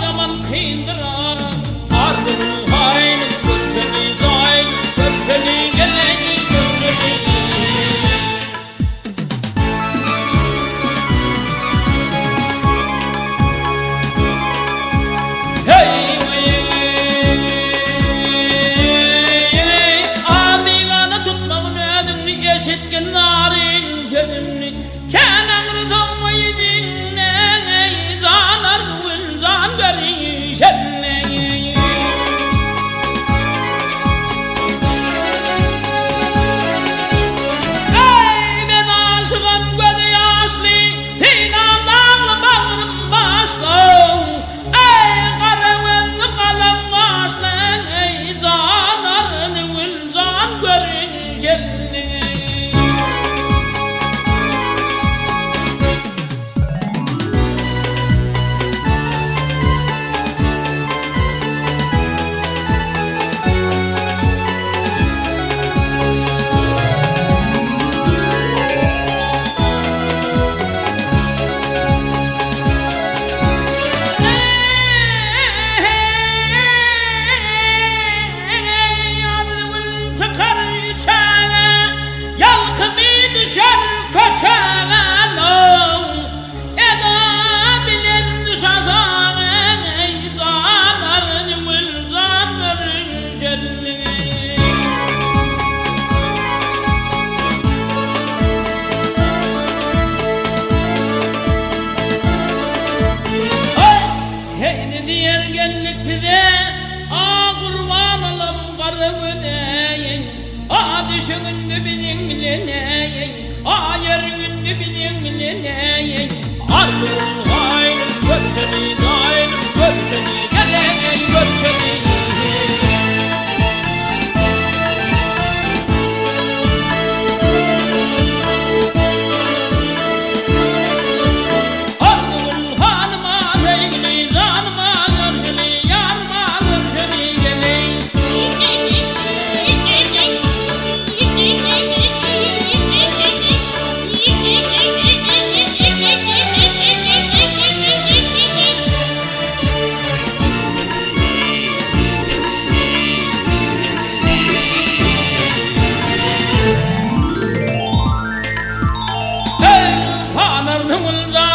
ýaman kyndyr Arzuwyň haýynym görşeli jaýym görşeli geleýin görşeli. Heý weý A bigana tutmagyn özüňni eşitgin zaryn sözümni Kän aňrysaň weýdiňne eý jan arzuwyn jan görüşenle. Eý men aşygam gözi ýaşly synam dagly bagrym başly Eý gara gözli galam gaşly eý jan arzuwyn jan görüşenle. Çykar üçege, Ýalkymy düşer köçege, Low, eda bilen duşaşaň, Eý, jan Arzygül, jan görüşeli. Eý, Seýdi diýer geldik size, A gurban olam gara göze, A düşeňinde biziň bilen, A ýeriňinde biziň bilen, Arzuwym gaýnym görşeli, gaýnym görşeli, Gel-eý, görşeli. Arzuwym hanyma, söýgüli janyma, Görşeli, ýaryma, görşeli, gel-eý. Eý, tanarsyň jan.